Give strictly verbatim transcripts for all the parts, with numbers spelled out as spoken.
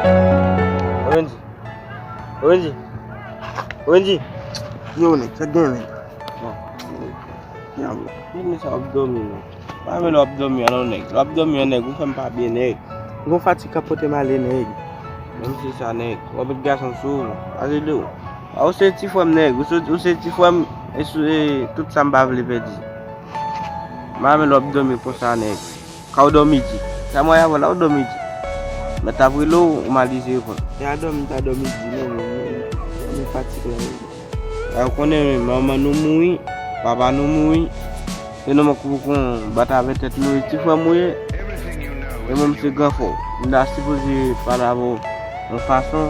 Wendy. Wendy. Wendy. Yo, nèg, sa gen, nèg? Bon. Diablo. Nèg sa ap dòmi, non. Pa vle w ap dòmi an non, nèg. W ap dòmi an, nèg, ou fè m pa byen, nèg. Gon fatig k ap pote m ale, nèg. Menm si sa, nèg. W ap met gason sou ou. Pase de ou. A, ou se ti frè m, nèg. Ou se, ou se ti frè m. E sou, e tout sa m pa vle pèdi. M pa vle w ap dòmi konsa, nèg. Ka w dòmi di. Sa mwen avè w la, w dòmi di. Mèt ap rele w, ou malize reponn. E a dòmi, m ta dòmi di, non, men, men, men fatig la, nèg. A, ou konnen, manman nou mouri, papa nou mouri. Se nou menm ki pou kon bat avè tèt nou, e ti frè m ou ye. E mwen, m se gran frè w. M ta sipoze pale avè w yon fason,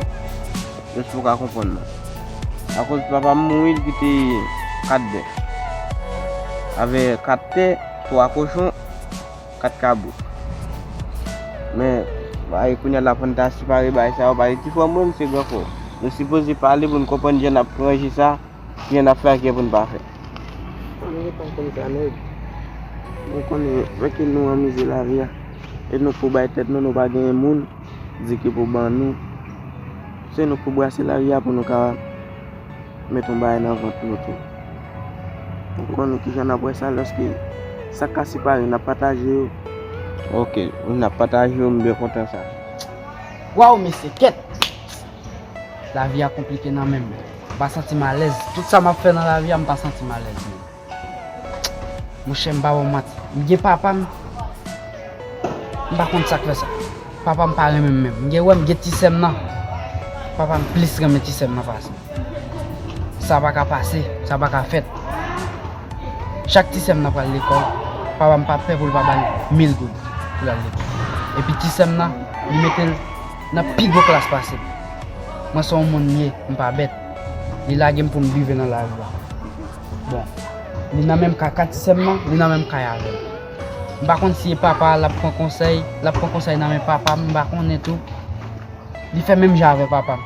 jis pou w ka konprann mwen. Akoz papa m mouri, li kite kat bèf. Avè kat tè, twa kochon, kat kabrit. Men, ay, kounye a la pou n ta sipare bagay sa yo, pale ti frè m, mwen, m se gran frè w. Nou sipoze pale pou n konprann jan n ap ranje sa, kijan n ap fè ak yo pou n pa fè. Mwen pa konn sa, nèg. Mwen konnen, men ke nou anmize lavi a. E nou pou bay tèt nou, nou pa genyen moun, di ki pou ban nou. Se nou pou brase lavi a pou nou ka met yon bagay nan vant nou tou. Ou konn kijan n ap wè sa lòske sa ka separe, n ap pataje yo. Ok, n ap pataje yo, m byen kontan sa. Waw, mesye, kèt! Lavi a konplike nan men m. M pa santi m alèz. Tout sa m ap fè nan lavi a, m pa santi m alèz menm. Monchè, m pa ba w manti. M gen papa m, m pa konn sa k fè sa. Papa m pa renmen m menm. M gen wè m gen ti sè m nan. Papa m plis renmen ti sè m nan pase m. Sa pa ka pase, sa pa ka fèt. Chak ti sè m nan pral lekòl, papa m pa pè pou l pa ba l mil goud pou l al lekòl. Epi ti sè m nan, li mete l nan pi gwo klas pase m. Mwen se yon moun m ye, m pa bèt. Li lage m pou m bive nan lari a. Bon, li nan menm kay ak ti sè m nan, li nan menm kay avè m. M pa konn si e papa a l ap pran konsèy, l ap pran konsèy nan men papa m, m pa konnen tou. Li fè menm jan avè papa m.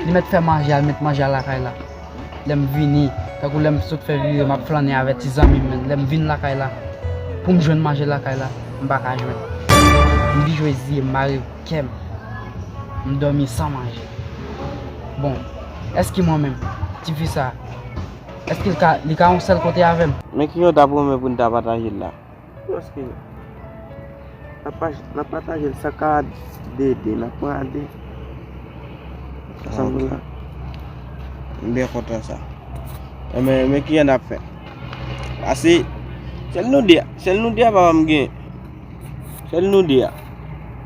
Li mèt fè manje, al met manje a lakay la. Lè m vini, tankou lè m sot fè vire, m ap flannen avè ti zanmi m, men lè m vin lakay la, pou m jwenn manje lakay la, m pa ka jwenn. M bijoze zye m, mare kè m. M dòmi san manje. Bon, èske mwen menm, tifi sa, èske li ka, li ka yon sèl kote avè m? Men kijan w ta pwomèt pou n ta pataje l la? Paske n ap pa-, n ap pataje l, sa ka de de, n ap pran a de. Sa sanble la. M byen kontan sa. Enben, men kijan n ap fè? Pase, sèl nou de a, sèl nou de a papa m gen. Sèl nou de a.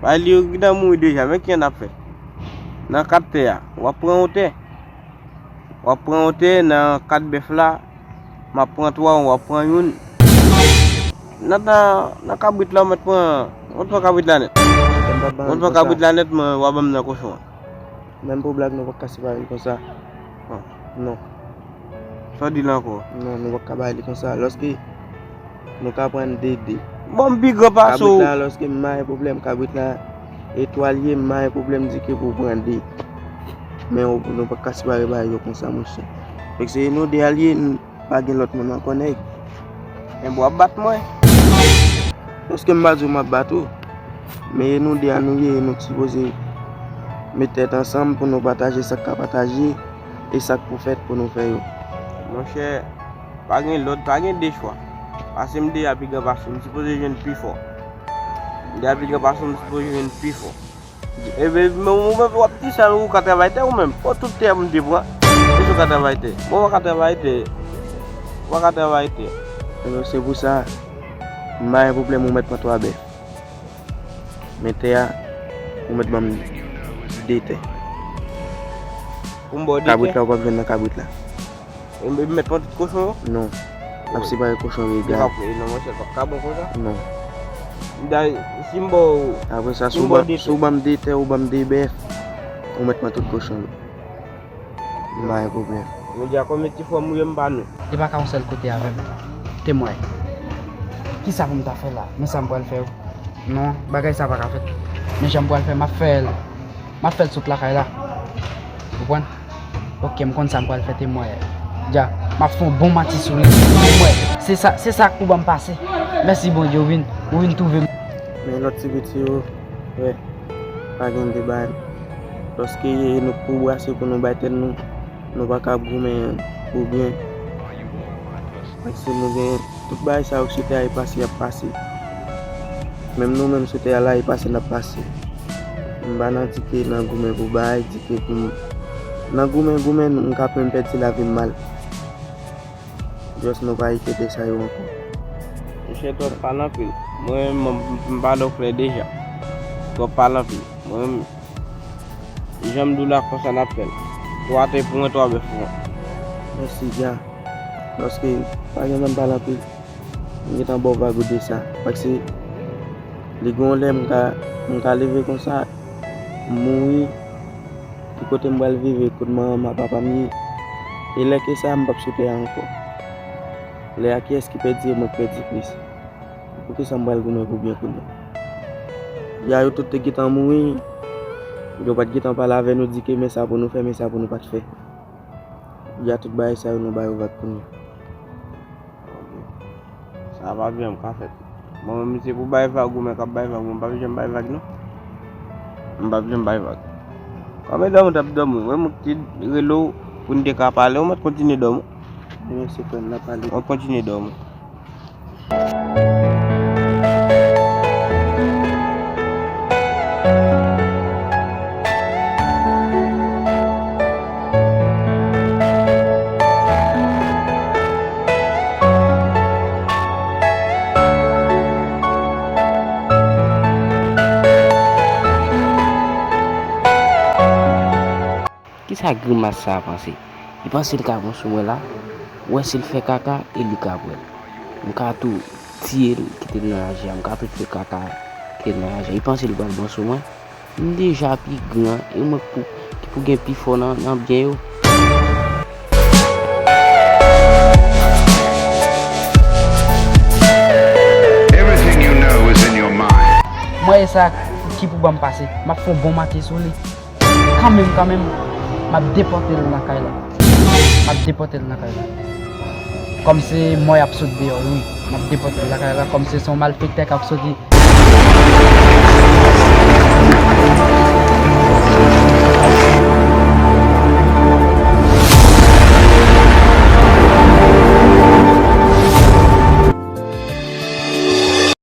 Bay li yo gentan mouri deja, men kijan n ap fè? Nan kat tè a, w ap pran yon tè. W ap pran yon tè nan kat bèf la, m ap pran twa, w ap pran youn. Nan, nan, nan kabrit la, w mèt pran, w mèt pran kabrit la nèt. Mwen pa ban l konsa. W mèt pran kabrit la nèt, men w a ban m nan kochon an. Menm pou blag, nou pa ka separe l konsa. Non. Sa w di la ankò? Non, nou pa ka bay li konsa. Lòske nou ka pran de de. Bon, m pi gran pase w. Kabrit la, lòske m pa gen pwoblèm, kabrit la, e twa l ye, m pa gen pwoblèm di ke pou w pran de. Men w, nou pa ka separe bagay yo konsa, monchè. Fèk se nou de a l ye, n pa gen lòt moun ankò, nèg. Men w ap bat mwen. Èske m pa di w m ap bat ou? Men e nou de a nou ye, e nou ki sipoze met tèt ansanm pou nou pataje sa k ka pataje e sa k pou fèt pou nou fè yo. Monchè, pa gen lòt, pa gen de chwa. Pase m de a pi gran pase w, m sipoze jwenn pi fò. M de a pi gran pase w, m sipoze jwenn pi fò. Ebyen, men ou menm w ap di sa, ou ka travay tè ou menm. Bon, tout tè m te pran. Èske ou ka travay tè? Bon, ou pa ka travay tè. Ou pa ka travay tè. Alò, se pou sa, m pa gen pwoblèm, ou mèt pran twa bèf. Men tè a, ou mèt ban m de tè. Pou m ba w de tè? Kabrit la, ou p ap jwenn nan kabrit la. E m, e m mèt pran tout kochon yo? Non. N ap separe kochon yo egal. Li p ap, non, monchè, l p ap ka bon konsa. Non. Da, si m ba w, apre sa, si w ban m de tè, ou ban m de bèf, ou mèt pran tout kochon yo. M pa gen pwoblèm. Jodi a, kòm e ti frè m ou ye, m pa nou. Li pa ka yon sèl kote avè m. Temway. Kisa pou m ta fè la? Men sa m pral fè yo. Non, bagay sa pa ka fèt. Men jan m pral fè, m ap fè l. M ap fè l sot lakay la. Ou konprann? Ok, m konn sa m pral fè, temway. Dja, m ap fè yon bon manti sou li. Temway. Se sa, se sa k pou ban m pase. Mèsi Bondye, ou vin, ou vin twouve m. Men lòt ti piti yo, wè, pa gen de bay. Lòske nou pou brase pou nou bay tèt nou, nou pa ka goumen pou byen. Paske nou gen tout bagay sa yo ki sou tè a, e pase, y ap pase. Menm nou menm sou tè a la, e pase n ap pase. M pa nan di ke nan goumen pou bay, di ke pou m nan goumen, goumen, m ka menm pèdi lavi m mal. Just nou pa enkyete sa yo ankò. Monchè, twòp pale anpil. Mwen menm, m, m pale w klè deja. Twòp pale anpil. Mwen menm, jan m di w la, konsa n ap fè l. Twa tè pou mwen, twa bèf pou mwen. Mèsi, Dja. Paske pa gen moun pale anpil. M gentan ba w vag ou de sa. Paske li gen yon lè m ka, m ka leve konsa, m mouri, ki kote m pral viv, kot manman m ak papa m ye. E lè ke sa, m p ap sou tè a ankò. Lè a, kiyès ki pèdi? E mwen k pèdi plis. Poukisa m pral goumen pou byen kounye a? Ya, yo tout te gentan mouri, yo pa t gentan pale avè nou, di ke men sa pou nou fè, men sa pou nou pa t fè. Ya, tout bagay sa yo, nou ba yo vag kounye a. Sa pa byen, m ka fèt. Mwen menm, se pou bay vag ou, men k ap bay vag, mwen m p ap janm bay vag, non. M p ap janm bay vag. Kòm e dòmi w t ap dòmi, mwen, mwen ki rele w pou n te ka pale, ou mèt kontinye dòmi. Mèsi, frè m, n a pale. Mwen kontinye dòmi. Kisa grimas sa a panse? Li panse l ka bon sou mwen la? Ou wè si l fè kaka, e li k ap wè l. M ka tou tiye l, kite l nan raje a. M ka tou fè kaka, kite l nan raje a. Li panse li pral bon sou mwen? M deja pi gran, e mwen k pou, ki pou gen pi fò nan, nan byen yo. Everything you know is in your mind. Mwen e sa ki pou ban m pase. M ap fè yon bon make sou li. Kanmenm, kanmenm, m ap depòte l lakay la. M ap depòte l lakay la. Kòm se mò y ap sot deyò, wi. M ap depòte l lakay la. Kòm se, se yon malfektè k ap soti